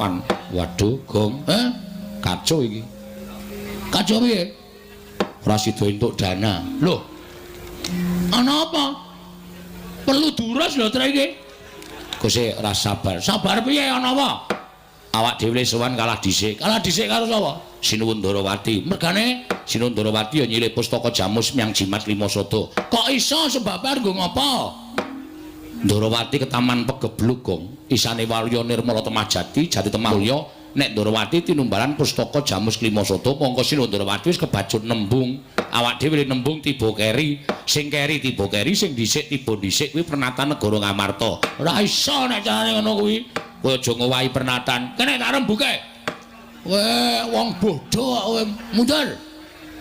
papan. Waduh, Gong. Kacau iki. Kacau piye? Ora sida entuk dana. Lho. Ana apa? Perlu durus lho tre iki. Kose ora sabar. Sabar piye ana apa? Awak dhewe sowan kalah dhisik. Kalah dhisik karo sapa? Sinuwun Ndarawati. Mergane Sinuwun Ndarawati ya nyilih pustaka Jamus Myang Jimat Lima Sada. Kok iso sebabe arep nggo ngapa? Ndarawati ketaman pegebluk, Gong. Isane Walya Nirmala Temah Jati, Jati Temah Mulya. Nek Ndarawati tinumbalan pustaka Jamus Lima Sada, mongko Sinuwun Ndarawati wis kebacut nembung. Awak dhewe nembung tiba keri, sing keri tiba keri, sing dhisik tiba dhisik kuwi pernatan negara Ngamarta. Ora iso nek carane ngono kuwi. Kowe aja ngowahi pernatan. Kene tak rembuke. Kowe wong bodho kok kowe mundur.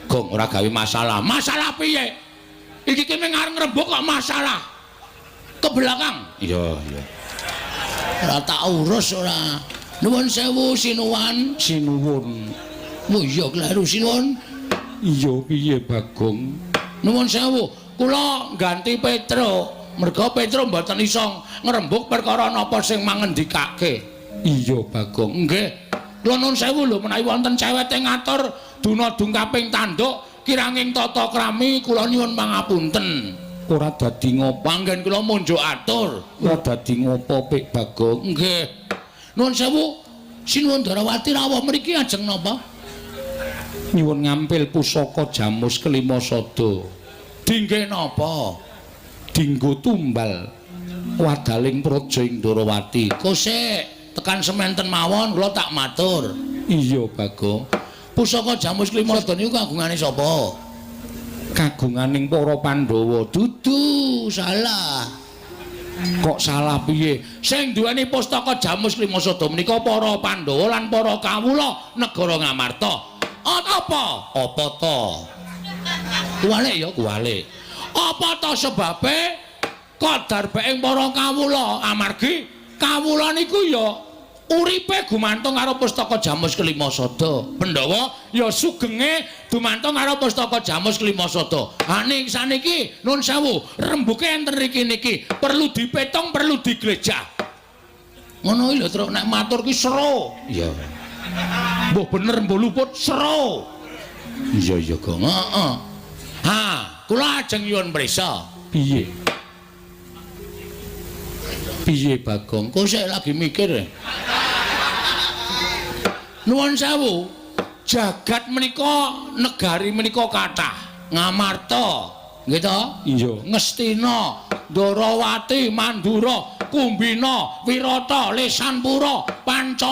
Gong ora gawe masalah. Masalah piye? Iki ki mung arep ngrembug kok masalah. Ke belakang. Iya, iya. Ora tak urus ora. Nuwun sewu sinuwan, sinuwun. Oh iya kleru sinuwun. Iya piye Bagong? Nuwun sewu, kula ganti Petro. Merga Petro mboten iso ngrembug perkara napa sing mangendikake. Iya Bagong. Nggih. Kula nuwun sewu lho menawi wonten cewete ngatur duna dungkaping tanduk kiranging tata krami kula nyuwun pangapunten. Ora dadi ngopo anggen kula munjuk atur. Ora dadi ngopo Pik Bagong. Nggih. Nuwun sewu, Sinuwun Darawati rawuh mriki ajeng napa? Nyuwun ngampil pusaka Jamus Kelima Sada. Dingge napa? Dinggo tumbal wadaling praja ing Ndarawati. Kosek tekan sementen mawon kula tak matur. Iya Bagong. Pusaka Jamus Kelima Sada niku kagungane sapa? Kagunganing para Pandhawa. Dudu, salah. Kok salah piye? Sing duweni pustaka Jamus Kelima Sada menika para Pandhawa lan para kawula negara Ngamarta. Apa? Apa to? Kuwalik ya, kuwalik. Apa to sebabe kadar baing para kawula? Amargi kawula niku ya uripe gumantung karo pustaka Jamus Kelima Sada. Pandhawa ya sugenge dumantung karo pustaka Jamus Kelima Sada. Ha ning saniki nun sewu, rembuke enten mriki niki perlu dipetung, perlu diglejah. Ngono iki lho, Truk, nek matur ki seru. Iya. Mbuh bener mbuh luput seru. Iya iya, Gong. Heeh. Ha, kula ajeng nyuwun prisa. Piye? Piye Bagong? Kok sik lagi mikir? Nuwun sewu. Jagat menika negari menika kathah. Ngamarta, nggih to? Iya. Ngastina, Ndarawati, Mandura, Kumbina, Wirata, Lesanpura, Pancala.